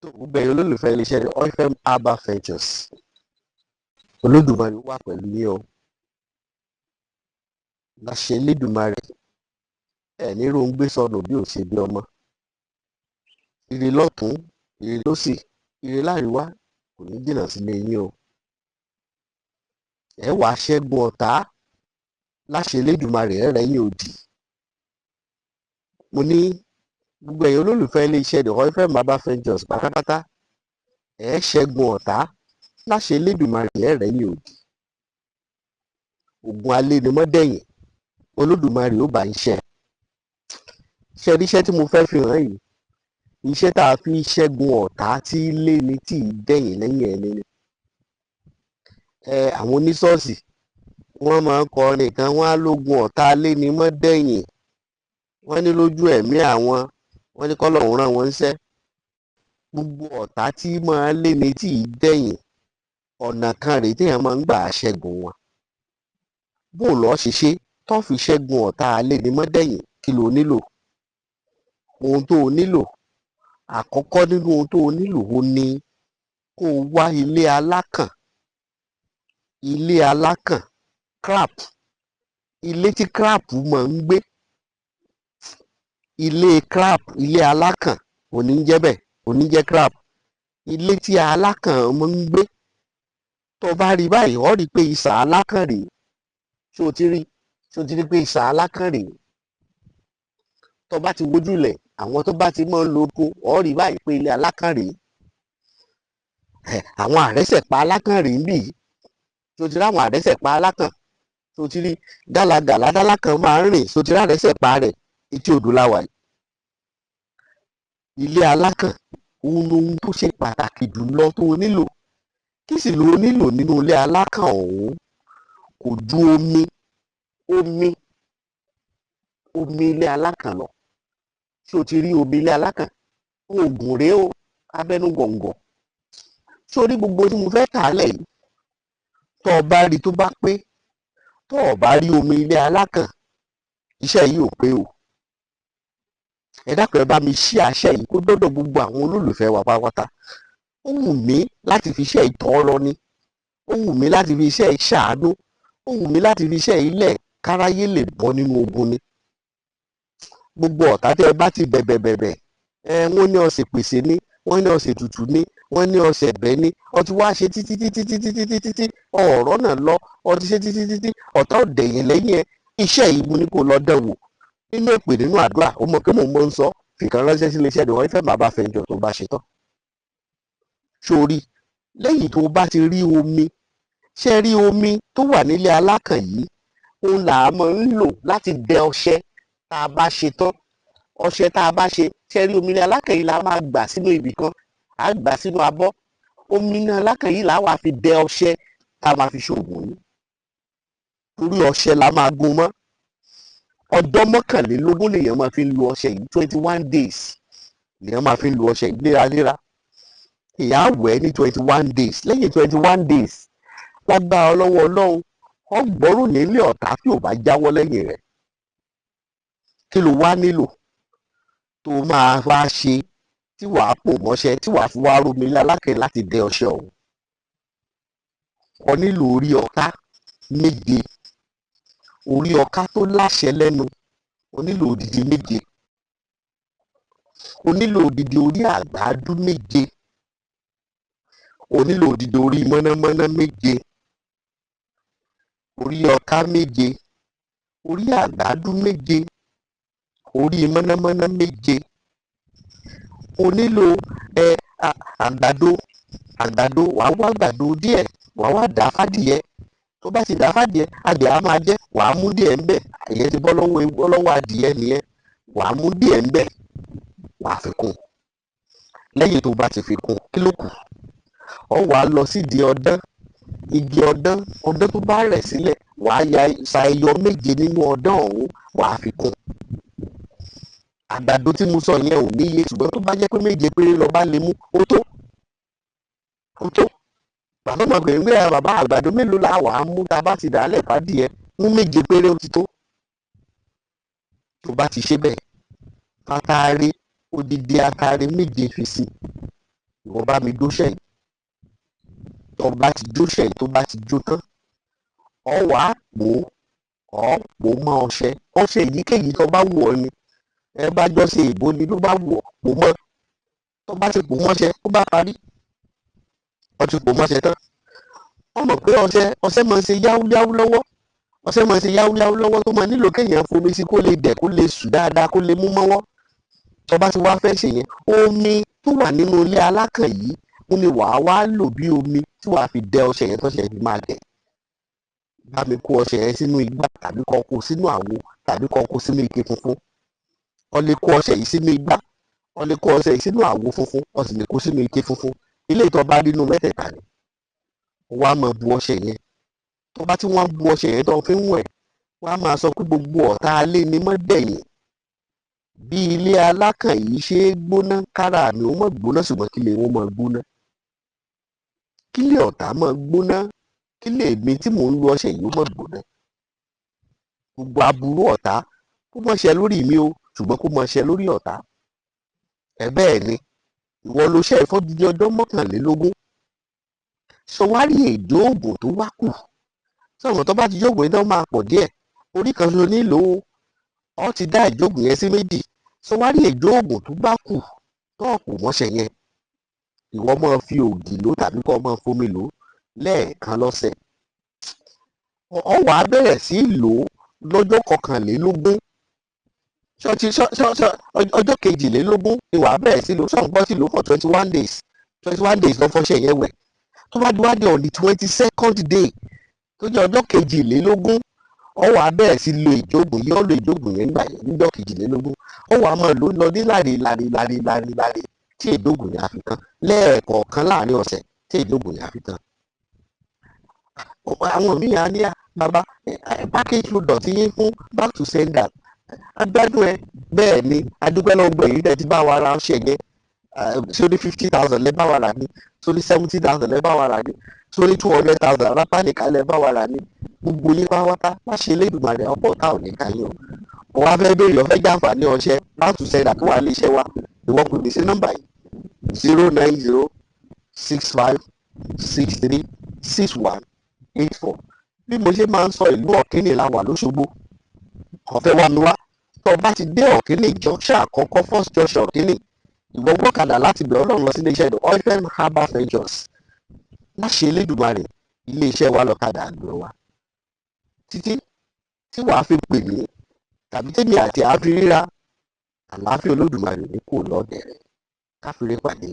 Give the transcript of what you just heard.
Tó gbogbo ẹ̀yin olólùfẹ́ iléeṣẹ́ Oifem Herbal Ventures, Olódùmarè wà pẹ̀lú yín o. Láṣẹ Elédùmarè, ẹ̀ ní róńgbé sọnù bí ò ṣe bí ọmọ. Ire lọ́tún, ire lósì, ire láríwá kò ní jìnnà sílé yín o. Ẹ wàá ṣẹ́gun ọ̀tá láṣẹ Elédùmarè, ẹ rẹ́yìn òdì. Mo ní gbogbo ẹ̀yin olólùfẹ́ iléeṣẹ́ The Oifem Herbal Ventures pátápátá, ẹ ṣẹ́gun ọ̀tá láṣẹ Elédùmarè, ẹ rẹ́yìn òdì. Ogun alénimọ́dẹ̀yìn, Olódùmarè ó bá ń ṣe. Ṣe rí iṣẹ́ tí mo fẹ́ fi hàn yìí? Iṣẹ́ tá a fi ṣẹ́gun ọ̀tá tí lé ni tí ì dẹ̀yìn lẹ́yìn ẹni ni. Ẹ àwọn oníṣọ́ọ̀ṣì, wọ́n máa ń kọrin kan, wọ́n á lógun ọ̀tá alénimọ́dẹ̀yìn. Wọ́n ní lójú ẹ̀mí àwọn, wọ́n ní kọ́lọ́hún rán wọn níṣẹ́. Gbogbo ọ̀tá tí máa lé ni tí ì dẹ̀yìn, ọ̀nà kan rèé téèyàn máa ń gbà ṣẹ́gun wọn. Bó lọ́ọ́ ṣe ṣe tó fi ṣẹ́gun ọ̀tá alénimọ́dẹ̀yìn? Kí ló nílò? Ohun tó o nílò àkọ́kọ́ nínú ohun tó o nílò ó ní kó o wá ilé alákàn, ilé alákàn, crab, ilé tí crab máa ń gbé, ilé crab, ilé alákàn ò ní jẹ́ bẹ́ẹ̀, ò ní jẹ́ crab, ilé tí alákàn máa ń gbé. Tó o bá rí báyìí, ó rí i pé isà alákàn rèé. Ṣé o ti rí? Ṣé o ti rí pé isà alákàn rèé? Tó o bá ti wojú lẹ̀, àwọn tó bá ti máa ń lo oko, ó rí báyìí pé ilé alákàn rèé. Àwọn àrẹ́sẹ̀pa alákàn rèé ń bì yìí. Ṣé o ti rí àwọn àrẹ́sẹ̀pa alákàn? Ṣé o ti rí gálagàlá dálákàn máa ń rìn? Ṣé o ti rí àrẹ́sẹ̀pa rẹ̀? Etí odò la wà yìí. Ilé alákàn òun lohun tó ṣe pàtàkì jù lọ tó o nílò. Kí sì ló nílò nínú ilé alákàn ọ̀hún? Kò ju omi, omi, omi ilé alákàn lọ. Ṣé o ti rí omi ilé alákàn? Oògùn rèé o, abẹ́nú gọ̀ǹgọ̀. Ṣé o rí gbogbo tí mo fẹ́ kà á lẹ̀ yìí? Tó o bá rí, tó bá pé, tó o bá rí omi ilé alákàn, iṣẹ́ yìí ò pé o. Ẹ dákun, ẹ bá mi ṣí àṣẹ yìí kó dọ́dọ̀ gbogbo àwọn olólùfẹ́ wa pátápátá. Ó wù mí láti fi iṣẹ́ ìtọ́ lọ ni, ó wù mí láti fi iṣẹ́ ìṣàánú, ó wù mí láti fi iṣẹ́ ilẹ̀ káráyé lè bọ́ nínú ogun ni. Gbogbo ọ̀tá tẹ́ ẹ bá ti bẹ̀bẹ̀ bẹ̀bẹ̀ ẹ, wọ́n ní ọ̀sẹ̀ pèsè ní, wọ́n ní ọ̀sẹ̀ tutù ní, wọ́n ní ọ̀sẹ̀ ẹ̀bẹ̀ ní, ọtí wá ṣe títí títí títí títí títí, ọ̀rọ̀ náà lọ, ọtí ṣe títí títí, ọ̀tá ọ̀dẹ̀yìn lẹ́yìn ẹ. Iṣẹ́ yìí, mo ní kó lọ dán wò nínú èpè, nínú àdúrà. Ó mọ̀ pé mò ń mọ̀ ń sọ fìkan ránṣẹ́ sí iléeṣẹ́ ìdánwò ìfẹ́ bàbá fẹ́ǹjọ tó bá ṣe tán. Sórí lẹ́yìn tó bá ti rí omi, ṣe rí omi tó wà nílé alákàn yìí, òun là á máa ń lò láti dẹ ọṣẹ tá a bá ṣe tán. Ọṣẹ tá a bá ṣe, ṣe rí omi ilé alákàn yìí la máa gbà sínú ibì kan, á gbà sínú abọ́. Omi náà alákàn yìí là wá fi dẹ ọṣẹ tá a máa fi ṣoògùn yìí, torí ọṣẹ la máa gún mọ́. Ọjọ́ 21 lèèyàn máa fi ń lo ọṣẹ yìí, 21 days lèèyàn máa fi ń lo ọṣẹ yìí léraléra. Èèyàn á wẹ̀ ní 21 days. Lẹ́yìn 21 days, lágbára lọ́wọ́ Ọlọ́run, ọgbọ́rùn nílé ọ̀tá tí ò bá jáwọ́ lẹ́yìn rẹ̀. Kí ló wá nílò tó máa wá ṣe tí wàá pò mọ́ṣẹ́, tí wàá fi wá rómi alákẹ́ láti dẹ ọṣẹ ọ̀hún? Ọ nílò orí ọká méje, orí ọká tó láṣẹ lẹ́nu. O nílò odidi méje. O nílò odidi orí àgbàdo méje. O nílò odidi orí mọ́nàmọ́ná méje. Orí ọká méje, orí àgbàdo méje, orí mọ́nàmọ́ná méje. O nílò ẹ àgbàdo, àgbàdo. Wàá wá àgbàdo díẹ̀, wàá wá dà á fádìyẹ. Tó bá ti dà á fádìyẹ, adìẹ á máa jẹ, wàá mú díẹ̀ ńbẹ̀. Ìyẹn ti bọ́ lọ́wọ́ adìyẹ nìyẹn. Wàá mú díẹ̀ ńbẹ̀, wàá fi kún. Lẹ́yìn tó bá ti fi kún, kí ló kù? Ọ wàá lọ sídìí ọdán, igi ọdán, ọdán tó bá rẹ̀ sílẹ̀. Wàá ya sa ẹyọ méje nínú ọdán ọ̀hún, wàá fi kún. Àgbàdo tí mo sọ yẹn ò níye, ṣùgbọ́n tó bá jẹ́ pé méje péré lọ bá lè mú, ó tó, ó tó. Bàbá ọmọ pè ń gbé bàbá, àgbàdo mélòó la wàá mú tá a bá ti dàálẹ̀ fádìẹ? Mú méje péré, ó ti tó. Tó bá ti ṣe bẹ́ẹ̀, atare, odidi atare méje fi sí. Ìwọ bá mi jóṣẹ́ yìí. Tó bá ti jóṣẹ́ yìí, tó bá ti jó tán, ọ wàá pò ó, ọ pò ó mọ́ ọṣẹ. Ọṣẹ èyíkéyìí tó bá wù ọ́ ni, ẹ bá jọ ṣe ìbò ni ló bá wù ọ́, pò mọ́. Tó bá ti pò mọ́ṣẹ, ó bá parí. Ọ ti pò mọ́ṣẹ tán, wọ́n mọ̀ pé ọṣẹ máa ń ṣe yáwúyáwú lọ́wọ́. Ọṣẹ máa ń ṣe yáwúyáwú lọ́wọ́, tó máa nílò kéèyàn fomi sí kó lè dẹ̀, kó lè sùn dáadáa, kó lè mú mọ́wọ́. Tó bá ti wá fẹ́ ṣe yẹn, omi tó wà nínú ilé alákàn yìí ó ní wàá wá lò bí omi tí wàá fi dẹ ọṣẹ yẹn, tọ́ṣẹ fi máa dẹ̀. Bá mi kó ọṣẹ yẹn sínú igbá, tàbí kó kó sínú àwo, tàbí kó kó sínú ike funfun. Ó lè kó ọṣẹ yìí sínú igbá, ó lè kó ọṣẹ yìí sínú àwo funfun, ó sì lè kó sínú ike funfun. Ilé ìtọ́ bá nínú mẹ́tẹ̀ẹ̀ta ni. Wàá máa bu ọṣẹ yẹn. Tó bá tí wọ́n bu ọṣẹ yẹn tó fi ń wẹ̀, wọ́n á máa sọ pé gbogbo ọ̀tá alé ni mọ́ dẹ̀yìn. Bí ilé alákàn yìí ṣe é gbóná, kára mi ó mọ̀ gbóná, ṣùgbọ́n kí lè wọ́n máa gbóná, kí lè ọ̀tá máa gbóná, kí lè mi tí mò ń lo ọṣẹ yìí ó mọ̀ gbóná. Gbogbo aburú ọ̀tá kó mọ̀ ṣe lórí mi o, ṣùgbọ́n kó mọ̀ ṣe lórí ọ̀tá ẹ. Bẹ́ẹ̀ ni ìwọ ló ṣe ìfọ́dúdí ọjọ́ 21. Sọwárí èdè oògùn tó wá kù sọ̀rọ̀, tó bá ti jóògùn yẹn tó máa pọ̀ díẹ̀, orí kan ṣoṣo nílò ọ ti dá ìjóògùn yẹn sí méjì. Sọwárí èdè oògùn tó bá kù tó kù mọ́ṣẹ́ yẹn, ìwọ máa fi ògì lò tàbí kó máa fomi lò lẹ́ẹ̀kan lọ́sẹ̀. Ọ wàá bẹ̀rẹ̀ sí í lò ó lọ́jọ́ 21. Ṣọ́ọ̀tì ṣọ́ ọjọ́ 22 ni wàá bẹ̀rẹ̀ sí lò. Ṣọ́ọ̀n gbọ́ sí lò for 21 days. 21 days lọ fọṣẹ yẹn wẹ̀. Tó bá wá di on the 22nd day, tó jẹ́ ọjọ́ 22, ọ wàá bẹ̀rẹ̀ sí lo ìjóògùn yìí. Ọ lo ìjóògùn yẹn nígbà yẹn níjọ́ 22. Ọ wàá máa lò lọ ní láre láre láre láre láre tí ìjóògùn yẹn á fi tán, lẹ́ẹ̀kọ̀ọ̀kan láàrin ọ̀sẹ̀ tí ìjóògùn yẹn á fi tán. Àwọn míì á ní, "Bàbá, package product yín fún back to sender, agbádùn ẹ." Bẹ́ẹ̀ ni, adúpẹ́ lọ́wọ́ gbẹ̀yìn tẹ́ ti bá wa ra ọṣẹ yẹn. Sórí 50,000 lẹ́ bá wa rà ní, sórí 70,000 lẹ́ bá wa rà ní, sórí 200,000 arápá nìkan lẹ́ bá wa rà ní, gbogbo yín pátápátá, láṣẹ Elédùmarè, ọ̀pọ̀ ọ̀tá ò ní ká yín o. Wọ́n á fẹ́ béèrè, ọ̀fẹ́ jàǹfààní ọṣẹ back to sender tó wà ní iṣẹ́ wa, ìwọ kò ní sí nọ́mbà yìí: 09065636184. Bí mo ṣe máa ń sọ, ìlú Ọ̀kínì la wà lóṣogbo. Ọ̀fẹ́ wa mi wá. Tó o bá ti dé Ọ̀kínì junction àkọ́kọ́, first junction Ọ̀kínì, ìwọ gbọ́kadà láti bẹ̀rẹ̀ Ọlọ́run lọ sí iléeṣẹ́ The Oilfem Herbal Ventures. Láṣẹ Elédùmarè, iléeṣẹ́ wa lọ́kadà àgbẹ̀ wa títí tí wàá fi pè mí tàbí tèmi àti àfi ríra. Àlàáfíà Olódùmarè ní kò lọ́ọ̀dẹ̀ rẹ̀ káfíńrẹ́ pàdé.